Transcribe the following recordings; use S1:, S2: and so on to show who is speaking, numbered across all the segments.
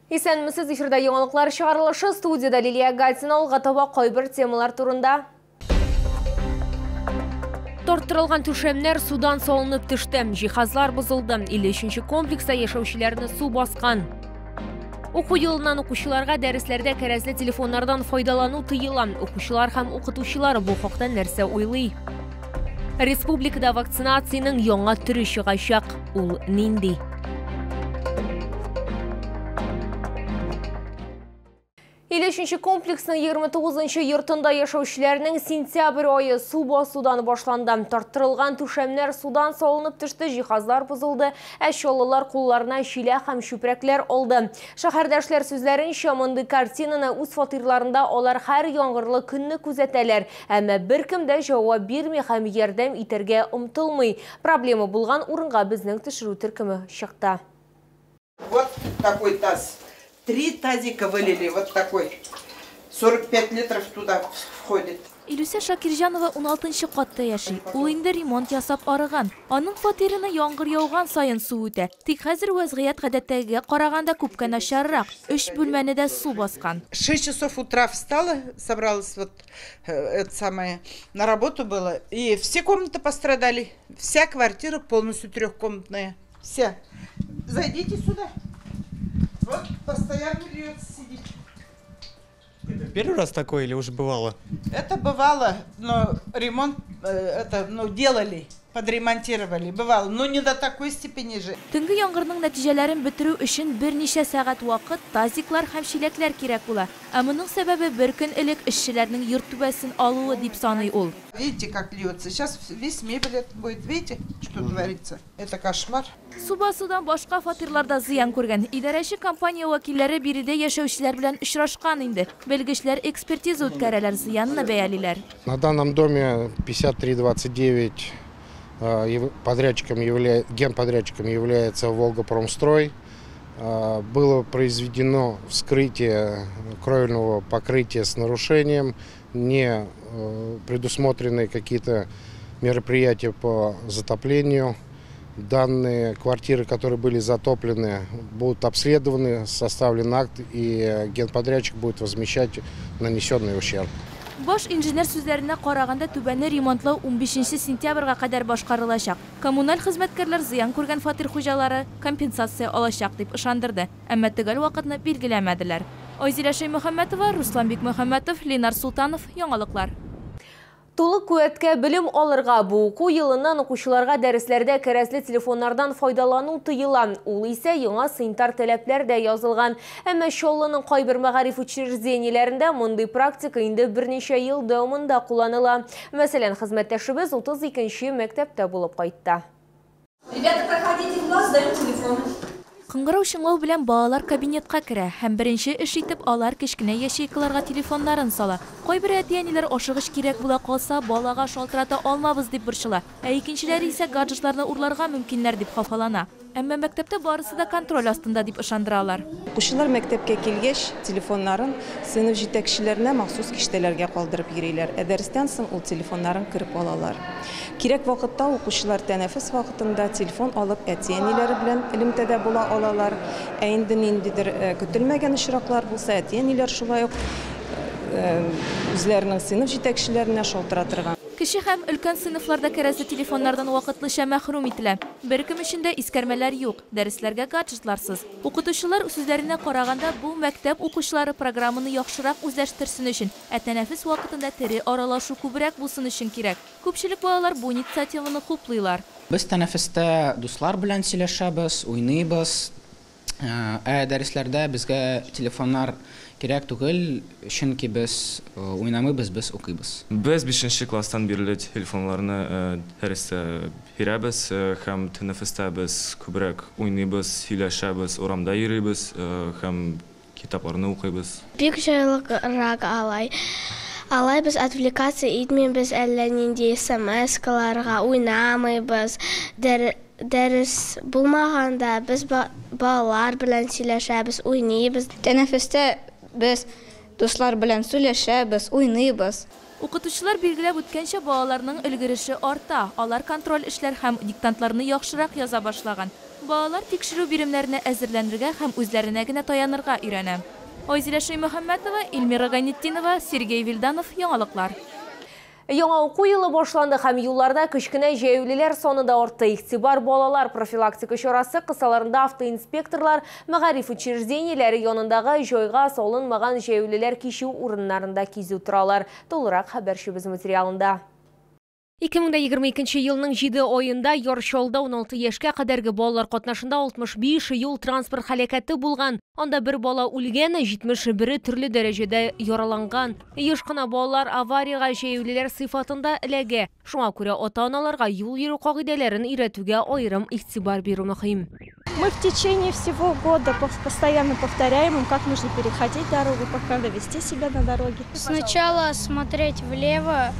S1: Исәнмесез, эфирда яңалыклар чыгарылышы, студияда Лилия Гатина. Алга таба кайбер темалар турында. Тарттырылган түшәмнәр судан салынып төште, җиһазлар бозылды. 53 комплекста яшәүчеләрне су баскан. Уку елыннан укучыларга дәресләрдә кәрәзле телефоннардан файдалану тыела. Укучылар һәм укытучылар бу хакта нәрсә уйлый? Республикада вакцинациянең яңа төре чыгачак. Ул нинди? 53 комплексның 29 йортында яшәүчеләрнең сентябрь ае су басудан башланды. Тарттырылган түшәмнәр судан салынып төште, җиһазлар бозылды, ә чаллылар кулларына чиләк һәм чүпрәкләр алды. Шәһәрдәшләр сүзләренчә, мондый картинаны үз фатирларында алар һәр яңгырлы көнне күзәтәләр. Әмма беркем дә җавап бирми һәм ярдәм итәргә омтылмый. Проблема булган урынга безнең төшерү төркеме чыкты.
S2: Вот такой таз. 3 тазика вылили, вот такой. 45 литров туда входит.
S3: Илүсә Шакирҗанова 16 катта яши. Ул инде ремонт ясап арыган. Аның фатирына яңгыр яуган саен су үтә. Тик хәзер вәзгыять гадәттәгегә караганда күпкә начаррак. 3 бүлмәне дә су баскан.
S2: 6 часов утра встала, собралась вот это самое, на работу было. И все комнаты пострадали. Вся квартира полностью трехкомнатная. Вся. Зайдите сюда. Вот постоянно льется, сидит.
S4: Это первый раз такое или уже бывало?
S2: Это бывало, но ремонт делали, подремонтировали. Бывало, но не до такой степени же.
S3: Төнге яңгырның нәтиҗәләрен бетерү өчен берничә сәгать вакыт, тазиклар һәм чиләкләр кирәк була. Ә моның сәбәбе бер көн элек эшчеләрнең йорт түбәсен алуы дип саный ул.
S2: Видите, как льется. Сейчас весь мебель будет. Видите, что творится? Это кошмар.
S3: Су басудан башка фатирларда зыян күргән. Идарәче компания вәкилләре биредә яшәүчеләр белән очрашкан инде. Белгечләр экспертиза үткәрәләр, зыянны бәялиләр.
S5: На данном доме 5329 подрядчиком генподрядчиком является Волгопромстрой. Было произведено вскрытие кровельного покрытия с нарушением, не предусмотрены какие-то мероприятия по затоплению. Данные квартиры, которые были затоплены, будут обследованы, составлен акт, и генподрядчик будет возмещать нанесенный ущерб.
S3: Баш инженер сүзләренә караганда, түбәне ремонтлау 15 сентябрьгә кадәр башкарылачак. Коммуналь хезмәткәрләр зыян күргән фатир хуҗалары компенсация алачак дип ышандырды, әмма төгәл вакытны билгеләмәделәр. Айзилә Шәймөхәммәтова, Руслан Бикмөхәммәтов, Ленар Султанов, яңалыклар.
S1: Тулы куәткә белем алырга бу уку елыннан укучыларга дәресләрдә кәрәзле телефоннардан файдалану тыела. Ул исә яңа санитар таләпләр дә язылган. Әмма Чаллының кайбер мәгариф учреждениеләрендә мондый практика инде берничә ел дәвамында кулланыла. Мәсәлән, хезмәттәшебез 32 мәктәптә булып кайтты.
S6: Ребята, проходите в класс, даем телефон.
S3: Кыңгырау чыңлау белән балалар кабинетка керә һәм беренче эш итеп алар кечкенә ячейкаларга телефоннарын сала. Кайбер әти-әниләр ашыгыч кирәк була калса, балага шалтырата алмабыз дип борчыла. Ә икенчеләре исә гаджетларны урларга мөмкиннәр дип хафалана. Әмма мәктәптә барысы да контроль астында дип ышандыралар.
S7: Укучылар мәктәпкә килгәч, телефоннарын сыйныф җитәкчеләренә махсус киштәләргә калдырып йөриләр. Ә дәрестән соң ул телефоннарын кереп алалар. Кирәк вакытта укучылар тәнәфес вакытында телефон алып әти-әниләре белән элемтәдә була алалар. Ә инде ниндидер көтелмәгән очраклар булса, әти-әниләр шулай ук үзләренең сыйныф җитәкчеләренә шалтыратырга.
S3: Кече һәм өлкән сыйныфларда кәрәзле телефоннардан вакытлыча мәхрүм ителә. Беркем өчен дә искәрмәләр юк, дәресләргә гаджетларсыз. Укытучылар сүзләренә караганда, бу мәктәп укучылары программаны яхшырак үзләштерсен өчен, ә тәнәфес вакытында тере аралашу күбрәк булсын өчен кирәк. Күпчелек балалар бу инициативаны хуплыйлар.
S8: Без тәнәфестә дуслар белән сөйләшәбез, уйныйбыз. Ә дәресләрдә безгә телефоннар кирәк түгел, чөнки без уйнамыйбыз, без укыйбыз.
S9: Без 5 класстан бирле телефоннарны дәрестә бирәбез һәм тәнәфестә без күбрәк уйныйбыз, сөйләшәбез, урамда йөрибез һәм китапларны укыйбыз.
S10: Бик җайлырак алай. Алай без отвлекаться итмибез, әллә нинди смс-каларга уйнамыйбыз. Дәрес булмаганда без балалар белән сөйләшәбез, уйныйбыз.
S11: Тәнәфестә без дуслар белән сөйләшәбез, уйныйбыз.
S3: Укытучылар билгеләп үткәнчә, балаларның өлгереше арта. Алар контроль эшләр һәм диктантларны яхшырак яза башлаган. Балалар тикшерү биремнәренә әзерләнергә һәм үзләренә генә таянырга өйрәнә. Айзилә Шәймөхәммәтова, Эльмира Гайнетдинова, Сергей Вильданов, Яңалыклар.
S1: Яңа уку елы башланды һәм юлларда кечкенә җәяүлеләр саны да артты. Игътибар балалар профилактика чарасы кысаларында автоинспекторлар мәгариф учреждениеләре янындагы җайга салынмаган җәяүлеләр кичү урыннарында кизү торалар. Тулырак хәбәрчебез материалында. 2022 елның 7 аенда Яр Чаллыда 16 яшькә кадәрге балалар катнашында 65 юл транспорт һәлакәте булган. Анда бер бала үлгән, 71-е төрле дәрәҗәдә яраланган. Еш кына балалар авариягә җәяүлеләр сыйфатында эләгә. Шуңа күрә ата-аналарга юл йөрү кагыйдәләрен өйрәтүгә аерым игътибар бирү мөһим.
S12: Мы в течение всего года постоянно повторяем им, как нужно переходить дорогу, как надо вести себя на дороге.
S13: Сначала смотреть влево,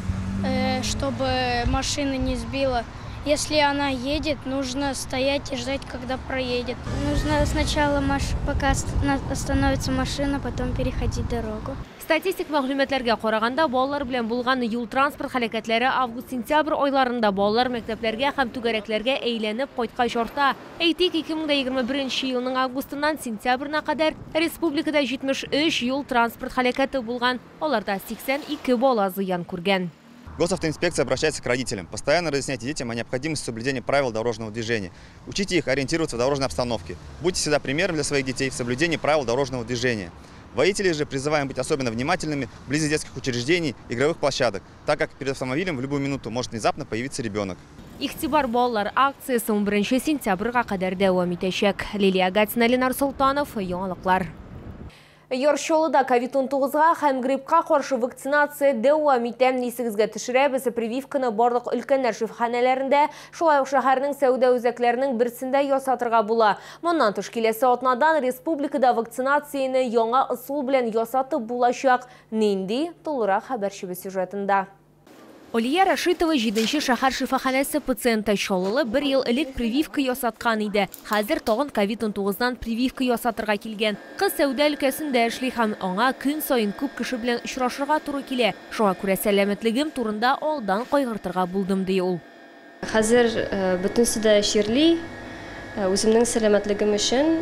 S13: чтобы машина не сбила. Если она едет, нужно стоять и ждать, когда проедет.
S10: Нужно сначала, пока остановится машина, потом переходить дорогу.
S1: Статистик мәгълүматларга караганда, балалар белән булган юл-транспорт һәлакәтләре август-сентябрь айларында балалар мәктәпләргә һәм түгәрәкләргә әйләнеп кайткач арта. Әйтик, 2021 елның августыннан сентябренә кадәр республикада 73 юл-транспорт һәлакәте булган. Аларда 82 бала зыян күргән.
S14: Госавтоинспекция обращается к родителям. Постоянно разъясняйте детям о необходимости соблюдения правил дорожного движения. Учите их ориентироваться в дорожной обстановке. Будьте всегда примером для своих детей в соблюдении правил дорожного движения. Водителей же призываем быть особенно внимательными вблизи детских учреждений, игровых площадок, так как перед автомобилем в любую минуту может внезапно появиться ребенок.
S1: Игътибар балалар акциясе 11 сентябрьгә кадәр дәвам итәчәк. Лилия Гатина, Ленар Солтанов, Яңалыклар. Яр Чаллыда COVID-19-га һәм гриппка каршы вакцинация дәвам итә. Исегезгә төшерәбез, прививканы барлык өлкәннәр шифаханәләрендә, шулай ук шәһәрнең сәүдә үзәкләренең берсендә ясатырга була. Моннан тыш киләсе атнадан республикада вакцинацияне яңа ысул белән ясатып булачак. Нинди? Тулырак хәбәрчебез сюжетында. Олия Рашитова 7-нче шәһәр шифаханәсе пациенты. Чаллылы бер ел элек прививка ясаткан иде. Хәзер тагын COVID-19-дан прививка ясатырга килгән. Кыз сәүдә өлкәсендә эшли һәм аңа көн саен күп кеше белән очрашырга туры килә. Шуңа күрә сәламәтлегем турында алдан кайгыртырга булдым, ди ул.
S15: Хәзер бөтенесе дә чирли. Үземнең сәламәтлегем өчен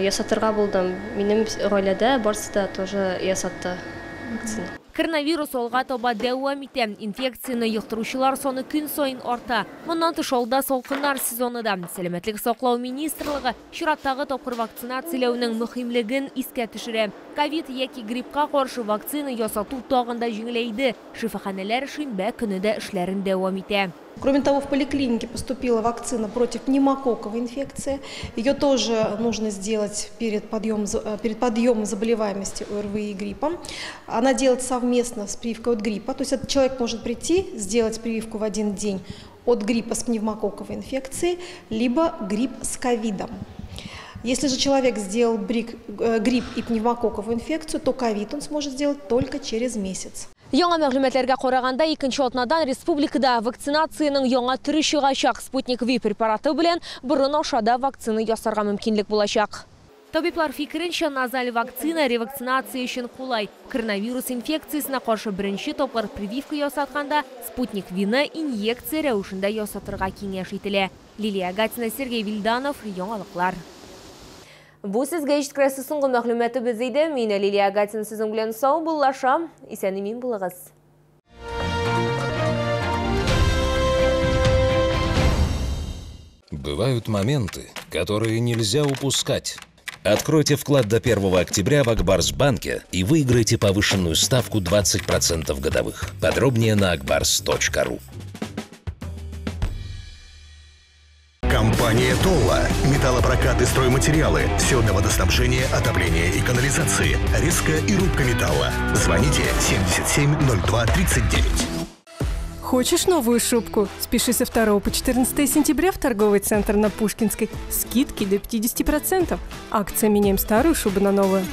S15: ясатырга булдым. Минем гаиләдә барысы да тоже ясатты вакцина.
S1: Коронавирус алга таба дәвам итә. Инфекцияне йоктыручылар саны көн саен арта. Моннан тыш алда салкыннар сезоны да. Сәламәтлек саклау министрлыгы чираттагы тапкыр вакцинацияләүнең мөһимлеген искә төшерә. Ковид яки гриппка каршы вакцина ясату тагын да җиңеләйде. Шифаханәләр шимбә көне дә эшләрен дәвам итә.
S16: Кроме того, в поликлинике поступила вакцина против пневмококковой инфекции. Ее тоже нужно сделать перед подъемом заболеваемости ОРВИ и гриппом. Она делается совместно с прививкой от гриппа. То есть этот человек может прийти, сделать прививку в один день от гриппа с пневмококковой инфекцией, либо грипп с ковидом. Если же человек сделал грипп и пневмококковую инфекцию, то ковид он сможет сделать только через месяц.
S1: Яңа мәгълүматларга караганда, икенче атнадан республикада вакцинациянең яңа төре чыгачак. Спутник V препараты белән борын аша да вакцина ясарга мөмкинлек булачак. Табиблар фикеренчә, назаль вакцина ревакцинация өчен кулай. Коронавирус инфекциясенә каршы беренче тапкыр прививка ясатканда Спутник V-ны инъекция рәвешендә ясатырга киңәш ителә. Лилия Гатина, Сергей Вильданов, Яңалыклар. Бу сезгә җиткерәсе соңгы мәгълүматыбыз иде. Мин Лилия Гатина сезнең белән саубуллашам. Исән-имин булыгыз.
S17: Бывают моменты, которые нельзя упускать. Откройте вклад до 1 октября в Акбарс-банке и выиграйте повышенную ставку 20% годовых. Подробнее на akbars.ru.
S18: Компания «Толла». Металлопрокат и стройматериалы. Все для водоснабжения, отопления и канализации. Резка и рубка металла. Звоните 77 02 39.
S19: Хочешь новую шубку? Спеши со 2 по 14 сентября в торговый центр на Пушкинской. Скидки до 50%. Акция «Меняем старую шубу на новую».